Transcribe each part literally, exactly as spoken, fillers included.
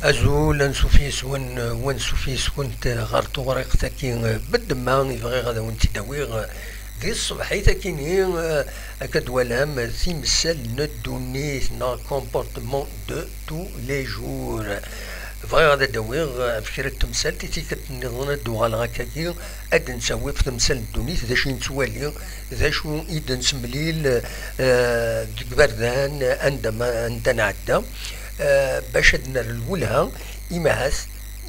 Azul, ansuf yes-wen, wansuf yes-kent ɣer tewriqt-agi, beddemma i bɣiɣ ad awen-tt-id-awiɣ di tṣebḥit-agi-ni, akka d-twalam, timsal n ddunit neɣ comportement de tous les jours. Bɣiɣ ad d-awiɣ ɣef kra n temsalt i tikkelt nniḍen ad d-uɣaleɣ akkagi, ad d-nettawi ɣef temsal n ddunit, d acu i nettwali, d acu i d-nettemlil, eh, deg iberdan, anda ma, anda nɛedda, eh, bac ad nerr lwelha, imahat,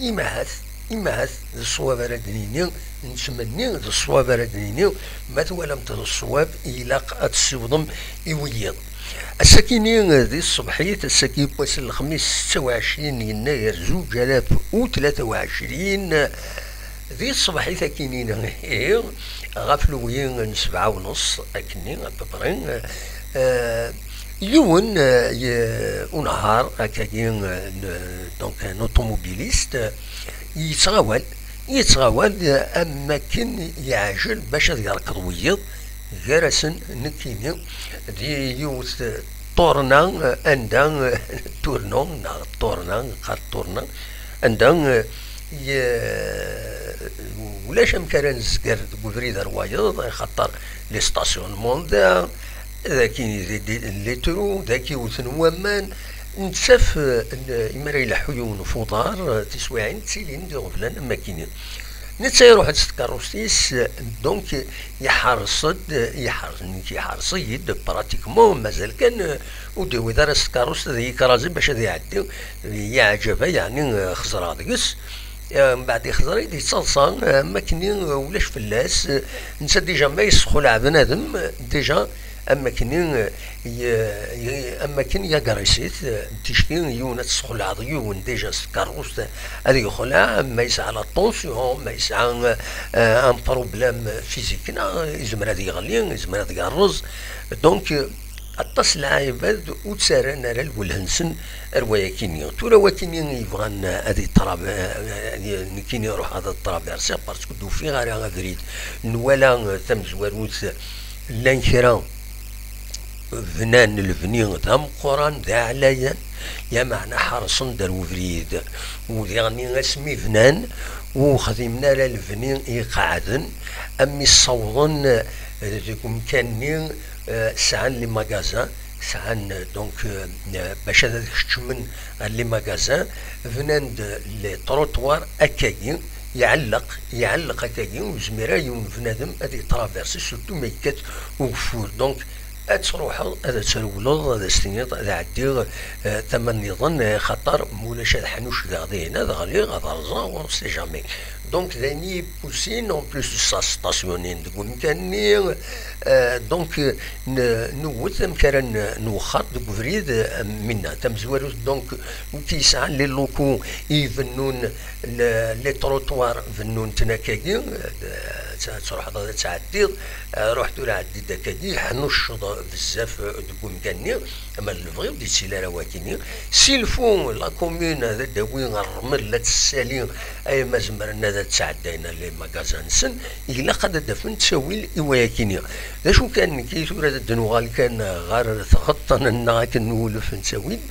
imahat, imahat d ṣṣwab ara d-nini, nettmenni d ṣṣwab ara d-nini, ma twalamt d ṣṣwab, ilaq ad tessiwḍem i wiyiḍ. Ass-akini di tṣebḥit, ass-agi n wass n lexmis setta u ɛecrin yennayer zuǧ alaf u tlata u ɛecrin, di tṣebḥit-akini-ni, ihi, ɣef lwi n sebɛa u nneṣ, akkenni, à peu près, eh, yiwen, eh, ye-, unehhar, akkagi, eh, n-, donc, un automobiliste, eh, yettɣawal, yettɣawal, eh, am wakken yeɛjel bac ad yerkeḍ wiyiḍ, gar-asen nekkini, di yiwet, eh, ṭṭurna, eh, anda, eh, ṭṭurna, neɣ ṭṭurna, neqqar ṭṭurna, anda, eh, ye-, ulac amek ara nezger deg ubrid ar wayeḍ, axaṭer les stationnements da, daki des, des, les trous, daki wten waman, nettaf, eh, n-, imi ara ileḥḥu yiwen ɣef uḍar, eh, tiswiɛin ttilin d iɣeblan am wakken. Netta iruḥ-d s tkeṛṛust-is, eh, donc iḥeṛṣ-d, iḥeṛ-, nekk iḥeṛṣ-iyi-d pratiquement, mazal kan, eh, ur d-iwid ara s tkeṛṛust ad iyi-krazi bac ad iɛeddi, yeɛǧeb-iyi, yeɛni, eh, xeẓreɣ deg-s. Eh, mbeɛd ixẓer-iyi-d yettaḍsa, eh, am wakken, eh, ulac fell-as, eh, netta déjà ma yessexleɛ bnadem, eh, déjà am wakken, eh, ye-, ye-, am wakken yagrisi-t, eh, ticki yiwen ad tesxelɛeḍ yiwen déjà s tkeṛṛust ad yexleɛ, ma yesɛa la tension, ma yesɛa, eh, un problème physique, neɣ yezmer ad yeɣli, yezmer ad yerreẓ. Donc, eh, aṭas n lɛibad ur ttarran ara lwelha-nsen ar wayakini. Tura wakini yebɣan ad yeṭrab-, eh, eh, nekkini ruḥeɣ ad traversiɣ, parce que d-ufiɣ ara abrid. Nwala, eh, tamezwarut, llan kra bnan lebni d ameqqran, d aɛlayan, lameɛna ḥerṣen-d ar ubrid. U diɣenni asmi bnan, ur xdimen ara lebni iqeɛden, am mi ssawḍen, eh, deg umkan-nni, eh, sɛan les magasins, sɛan, eh, donc, eh, bac ad keččmen ɣer les magasins, bnan-d les trottoirs akkagi, iɛelleq, iɛelleq akkagi, ur yezmir ara yiwen bnadem ad yetraversi, surtout ma yekkat ugeffur. Donc, ad truḥeḍ, ad trewleḍ, ad as-tiniḍ ad ɛeddiɣ, eh, tama nniḍen, eh, xaṭer ma ulac ad ḥnuccgeɣ dihin, ad ɣliɣ, ad rẓeɣ, on sait jamais. Donc, d ayen i yi-pusin, en plus de ça, stationnin deg umkan-nni, eh, donc, eh, n-, newwet amek ara n-, nwexxer deg ubrid, eh, minna. Tamezwarut, donc, wi yesɛan les locaux i ibennun le-, les trottoirs, bennun-ten akkagi, eh, d-, ad truḥeḍ ad tɛeddiḍ, eh, ruḥ tura ɛeddi-d akkagi, ḥnucceḍ bezzaf, eh, deg umkan-nni, ama d lebɣi ur d-yettili ara wakini. S'il faut, la commune ad d-tawi rrmel, ad tessali, ay ma zemren ad d-sɛeddayen les magasins-nsen, ilaq ad d-afen ttawil i wayakini. D acu kan, nekki tura ad d-nuɣal kan ɣer tɣeṭṭen-nneɣ akken n wulef n ttawil.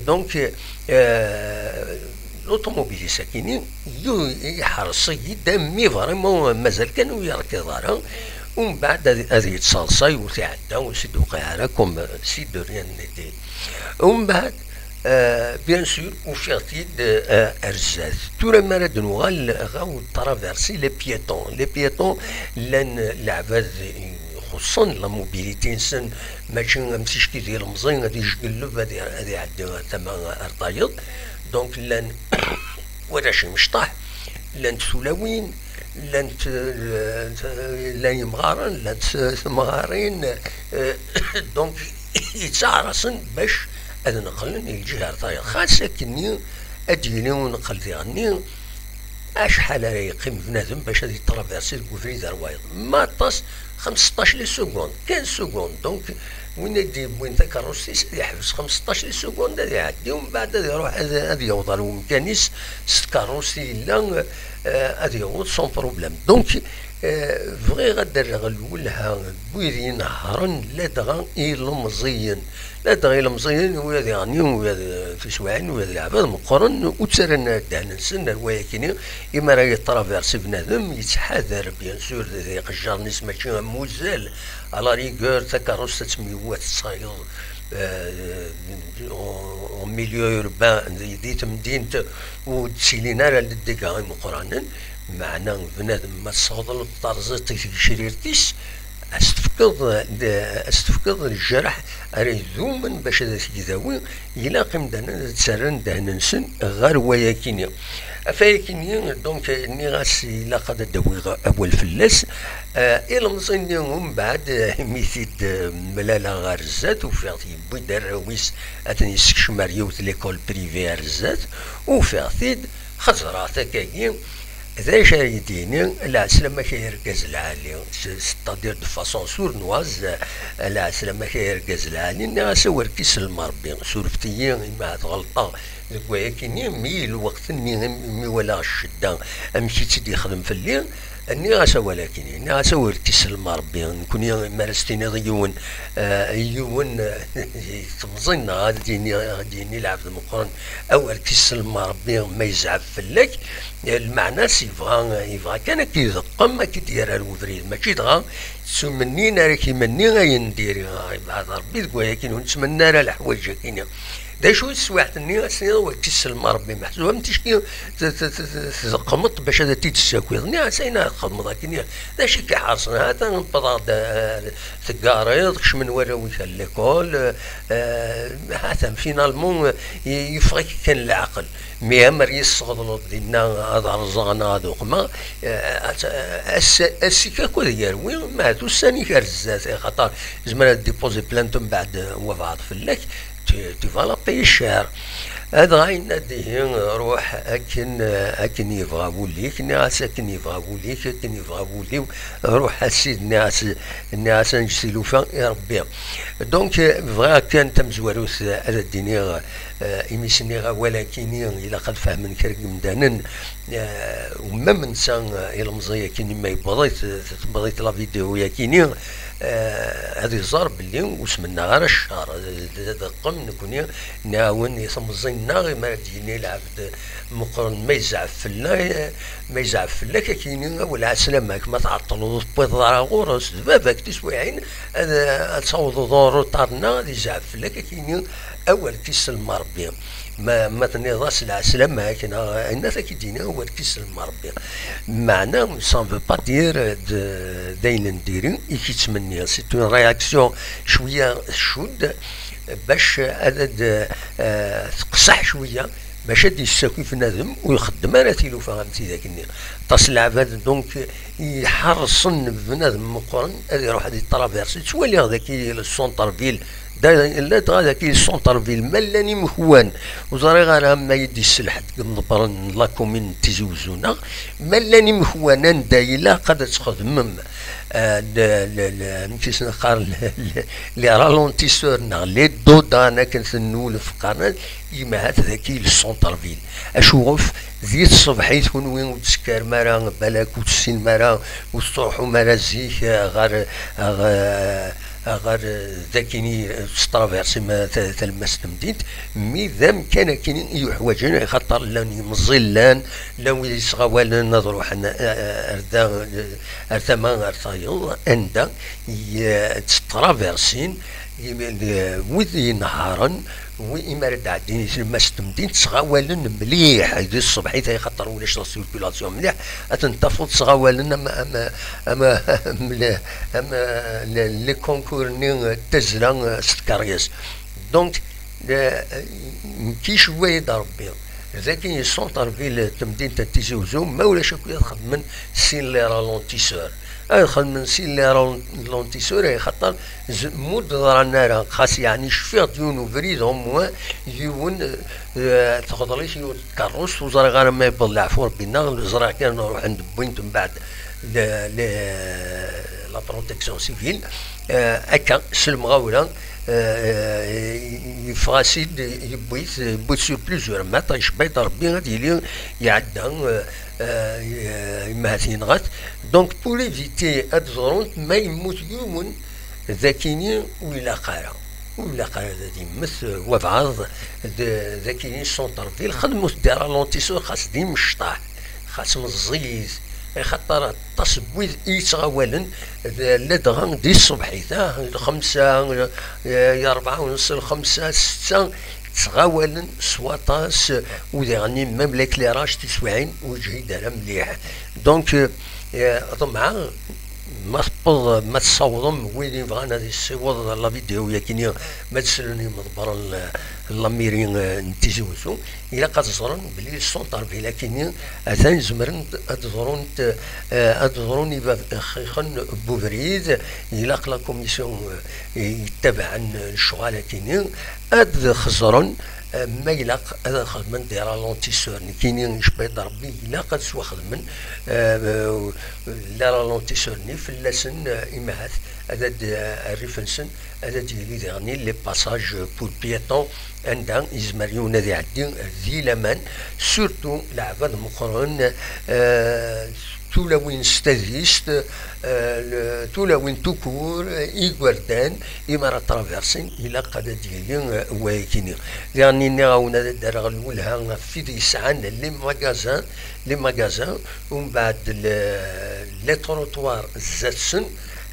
Donc, euh, l'automobiliste akini, yu-, iḥreṣ-iyi-d, mi vraiment mazal kan ur yerkiḍ ara. Umbeɛd ad, ad yettaḍsay, ur t-iɛedda, ur s-id-tuqiɛ ara, comme si de rien n'était. Umbeɛd, euh, bien sûr, ufiɣ-t-id, euh, ar zdat. Tura mi ara d-nuɣal ɣer traverser les piétons. Les piétons, llan leɛbad ixuṣṣen, la mobilité-nsen mačči am ticki d ilemẓi, ad ijegleb, ad i-, ad iɛeddi ɣer tama ar tayeḍ. Donc, llan warrac imecṭaḥ, llant tulawin, llant, eh, llan yemɣaren, llant temɣarin, eh, donc, yettaɛrasen bac ad neqqlen i lǧiha ar tayeḍ. Xas akkenni ad d-yili uneqqel diɣenni, acḥal ara yeqqim bnadem bac ad yetraversi deg ubrid ar wayeḍ? Ma aṭas, xemseṭṭac les secondes, quinze secondes. Donc, win i d-yewwin takeṛṛust-is ad yeḥbes xemseṭṭac les secondes, ad iɛeddi, umbeɛd ad iṛuḥ ad, ad yaweḍ ɣer wemkan-is s tkeṛṛust i yella, eh, ad yaweḍ sans problème. Donc, Eh, bɣiɣ ad d-rreɣ lwelha n wid inehhṛen, ladɣa ilemẓiyen. Ladɣa ilemẓiyen, ula d iɣenni, ula d tiswiɛin, ula d leɛbad meqqren, ur ttarran ara ddehn-nsen ar wayakini, imi ara yetraversi bnadem, yettḥadar, bien sûr, d iqejjaren-is mačči am wuzzal. À la rigueur, takeṛṛust ad temyewwat, tesɛiḍ, eh, en milieu urbain, di, di temdint, ur d-ttilin ara leddiga imeqqranen. Meɛna bnadem ma tesɣeḍleḍ tarẓiṭ i tgecrirt-is, as-tefkeḍ, as-tefkeḍ ljerḥ ara idumen bac ad t-ydawi, ilaq imdanen ad ttarran ddehn-nsen ɣer wayakini. Ɣef wayakini, donc, nniɣ-as ilaq ad d-awiɣ awal fell-as. Eh, ilemẓi-nni umbeɛd, eh, imi t-id-mlaleɣ ɣer zdat, ufiɣ-t yewwi-d arraw-is ad ten-yessekcem ar yiwet l'école privée ar zdat, ufiɣ-t-id, xeẓreɣ takagi, d acu ara yi-d-yini? Lɛeslama-k ay argaz lɛali, c'est-à-dire de façon sournoise, lɛeslama-k ay argaz lɛali, nniɣ-as awer k-isellem Rebbi, surfet-iyi imi ahat ɣelṭeɣ deg wayakini, mi lweqt-nni, imi walaɣ ccedda, amek i tt-id-yexdem fell-i, nniɣ-as awal akini, nniɣ-as awer k-isellem Rebbi, nekni mi ara s-tiniḍ i yiwen, eh, i yiwen, eh, temẓi-nneɣ, ad d-yini, ad d-yini lɛebd meqqren, awer k-isellem Rebbi ma yezɛef fell-ak, lmeɛna-s yebɣa, yebɣa kan ad k-ideqqem, ad k-id-yerr ar webrid, mačči dɣa ttmennin ara k-imenni ayen n diri, yebɛed Rebbi deg wayakini, ur nettmenni ara leḥwayeǧ-akini. D acu i teswiɛt-nni, ad s-tiniḍ awer k-isellem Rebbi, meḥsub am ticki t-, t-, t-, t-, tdeqqmeḍ bac ad t-id-tessakiḍ. Nniɣ-as ayen ara txedmeḍ akken, d acu i k-iḥerṣen? Ha-t-an wwḍeɣ-d, eh, teggareḍ, kecmen warraw-ik ar l'école, eh, ha-t-an finalement, eh, yeffeɣ-ik kan leɛqel. Mi amer yesseɣḍleḍ dinna ad rẓeɣ neɣ ad uqmeɣ, eh, ass-, ass-ik akk ad yerwi, ma d ussan-ik ar zdat, axaṭer yezmer ad d-ipozi plainte mbeɛd wabɛaḍ fell-ak, tu, tu vas la payer cher. Adɣa yenna-d ihi, ruḥ akken, akken yebɣa wul-ik, nniɣ-as akken yebɣa wul-ik, akken yebɣa wul-iw, ruḥ a Sidi, nniɣ-as, nniɣ-as ad neǧǧ tilufa i Rebbi. Donc, bɣiɣ kan tamezwarut ad d-iniɣ, eh, imi s-nniɣ awal-akini, ilaq ad fehmen kra n yimdanen, eh, umam netta, eh, ilemẓi-akini ma yewweḍ-it, eh, tewweḍ-it la vidéo-yakini, eh, ad iẓer belli ur s-mennaɣ ara ccer, d, d, d qqem nekni nɛawen i temẓi-nneɣ, imi ara d-yini lɛebd meqqren ma yezɛef fell-, ma yezɛef fell-ak, ad k-yini awal ɛeslama-k, ma tɛeṭṭleḍ ur tewwiḍeḍ ara ɣur-s, d baba-k tiswiɛin, ad, ad tawḍeḍ en retard-nneɣ, ad yezɛef fell-ak, ad k-yini awal k-isellem Rebbi. Ma, ma tenniḍ-as lɛeslama-k, neɣ ayen ad ak-id-yini awal k-isellem Rebbi. Meɛna, ça ne veut pas dire d, d ayen n diri i k-yettmenni. C'est une réaction cwiya tcudd, bac ad, ad, eh, teqseḥ cwiya, bac ad d-yessaki bnadem ur ixeddem ara tilufa am tidak-nni. Aṭas n leɛbad, donc, iḥerṣen bnadem meqqren ad iruḥ ad yetraversi. Ttwaliɣ daki le centre-ville, da-, ladɣa daki le centre-ville, ma llan imekwan, ur ẓriɣ ara ma i d-yesselḥ deg imḍebbren n la commune n Tizi Uzzu neɣ, ma llan imekwan anda ilaq ad txedmem, eh, le, le, le, amek i sen-qqaren, le, le, les ralentisseurs neɣ les dodanes akken tennulef qqaren, imahat daki le centre-ville. Acuɣef? Di tṣebḥit kunwi ur d-tekkarem ara, balak ur tessinem ara, ur tettruḥum ara zik, eh, ɣer, eh, ɣer, eh, ɣer, eh, dakini, eh, testraversim, eh, ta-, talemmast n temdint, mi d amkan akini i yuḥwaǧen, axaṭer llan yimẓillan, llan wid yettɣawalen ad ruḥen, eh, eh, ar da, eh, ar tama, ar tayeḍ, anda i, eh, tttraversin, i, eh, wid inehharen, wi, imi ara d-ɛeddin i tlemmast n temdint, ttɣawalen mliḥ di tṣebḥit, ay xaṭer ulac la circulation mliḥ, ad ten-tafeḍ ttɣawalen am, am, am, am le, am, le, les concours-nni n tazzla s tkeryas. Donc, eh, nekk icewway-d Rebbi. Dagi, centre-ville n temdint n Tizi Uzzu, ma ulac akk ad xedmen sin les ralentisseurs. Ad xedmen sin les ralentisseurs, ay xaṭer z-, mu d-ḍran ara, xas yeɛni cfiɣ-d yiwen ubrid, au moins, yiwen, eh, teɣḍel-it yiwet n tkeṛṛust, ur ẓriɣ ara ma yewweḍ leɛfu Rebbi neɣ, ẓriɣ kan ruḥen-d wwin-t mbeɛd le, le, la protection civile, euh, akka s lemɣawla, euh, yeffeɣ-as-id, yewwi-t, yewwi-t sur plusieurs mètres, icebba-d Rebbi ad yili iɛedda, euh, euh, imahat yenɣa-t. Donc pour éviter ad ḍrunt ma yemmut yiwen, d akini ur ilaq ara. Ur ilaq ara ad yemmet, euh, wabɛaḍ d, d akini centre-ville, xedmet-d des ralentissements, xas d imecṭaḥ, xas meẓẓiyit, axaṭer aṭas n wid i yettɣawalen d, ladɣa di tṣebḥit, ah, lxemsa, eh, ya rebɛa u nṣ, lxemsa, ssetta, ttɣawalen s waṭas, u diɣenni même l'éclairage tiswiɛin ur yeǧhid ara mliḥ. Donc, eh, ḍemɛeɣ ma tewweḍ, ma tessawḍem, wid yebɣan ad yessiweḍ la vidéo-yakini, ma d-slen yimḍebbren n la mairie, eh, n Tizi Wezzu, ilaq ad ẓren belli centre-ville-akini atan zemren ad ḍrunt, eh, ad ḍrun ibab-, ixixen n ubrid. Ilaq la commission, eh, yettabaɛen lecɣal-akini ad xeẓren, eh, ma ilaq ad xedmen des ralentisseurs. Nekkini icebba-d Rebbi, ilaq ad swaxedmen, eh, les ralentisseurs-nni fell-asen, eh, imahat ad, ad, eh, rrif-nsen ad, ad yili diɣenni les passages pour piétons, anda yezmer yiwen ad iɛeddi di laman, surtout leɛbad meqqren, eh, tulawin s tadist, eh, le-, tulawin tukur, eh, igerdan, imi ara traversin, ilaq ad, ad yili, eh, wayakini. Diɣenni nniɣ-awen ad, ad d-rreɣ lwelha ɣef wid yesɛan les magasins, les magasins, umbeɛd le-, les trottoirs zdat-sen,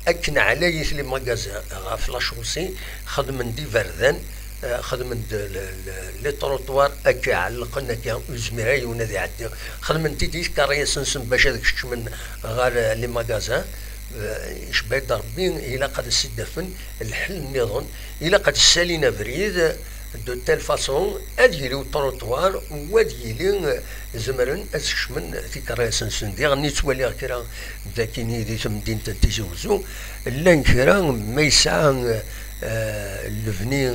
akken ɛlayit les magasins ɣef la chaussée, xedmen-d iberdan, eh, xedmen-d le-, le-, les trottoirs akka ɛellqen akka ur yezmir ara yiwen ad iɛeddi. Xedmen-t-id i tkeṛṛiyasin-nsen bac ad keččmen ɣer, eh, les magasins. Eh, icebba-d Rebbi, ilaq ad as-id-afen lḥel nniḍen, ilaq ad ssalin abrid de telle façon ad yili utrottoir u ad yili, eh, zemren ad skecmen tikeṛṛiyasin-nsen. Diɣenni ttwaliɣ kra d akini di temdint n Tizi Wezzu, llan kra ma yesɛa, eh, lebni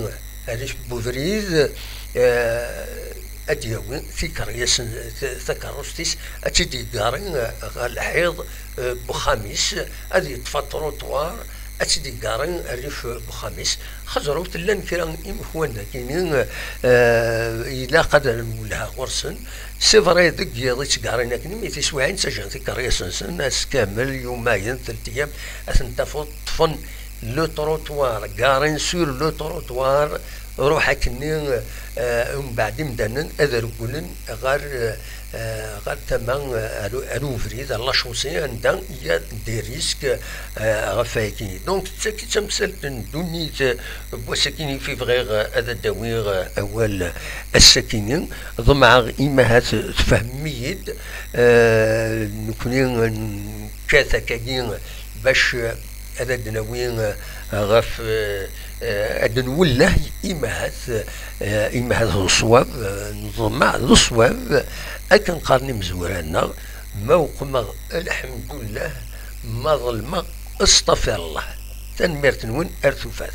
rrif n ubrid, eh, ad d-yawi tikeṛ-, yasen t-, takeṛṛust-is, ad tt-id-yeggari, eh, ɣer lḥiḍ, eh, n wexxam-is, ad yeṭṭef atrottoir, ad tt-id-yeggari rrif n wexxam-is. Xeẓrut, llan kra imekwan dagini, eh, ilaq ad nwelleh ɣur-sen. C'est vrai, deg yiḍ i ttggarin akken, mi tiswiɛin ttajjan tikeṛṛiyasin-nsen ass kamel, yumayen, telt ayyam, ad ten-tafeḍ ṭṭfen le trottoir, garin sur le trottoir, ruḥ akkenni, eh, umbeɛd imdanen ad regglen ɣer, eh, ɣer tama, eh, ar, ar ubrid, ar la chaussée, anda il y a des risques, eh, ɣef wayagi. Donc, d tagi d tamsalt n ddunit, eh, n wass-agi i bɣiɣ, eh, ad d-awiɣ, eh, awal, eh, ass-agi. Ḍemɛeɣ imahat tfehmem-iyi-d, eh, nekni nekkat akkagi bac, eh, ad d-nawi, eh, ɣef, eh, eh, ad nwelleh imahat, eh, imahat d ṣṣwab, eh, neḍmeɛ d ṣṣwab, akken qqaren imezwura-nneɣ, ma weqmeɣ, alḥemdullah, ma ḍelmeɣ, astaɣfirullah. Tanemmirt-nwen, ar tufat.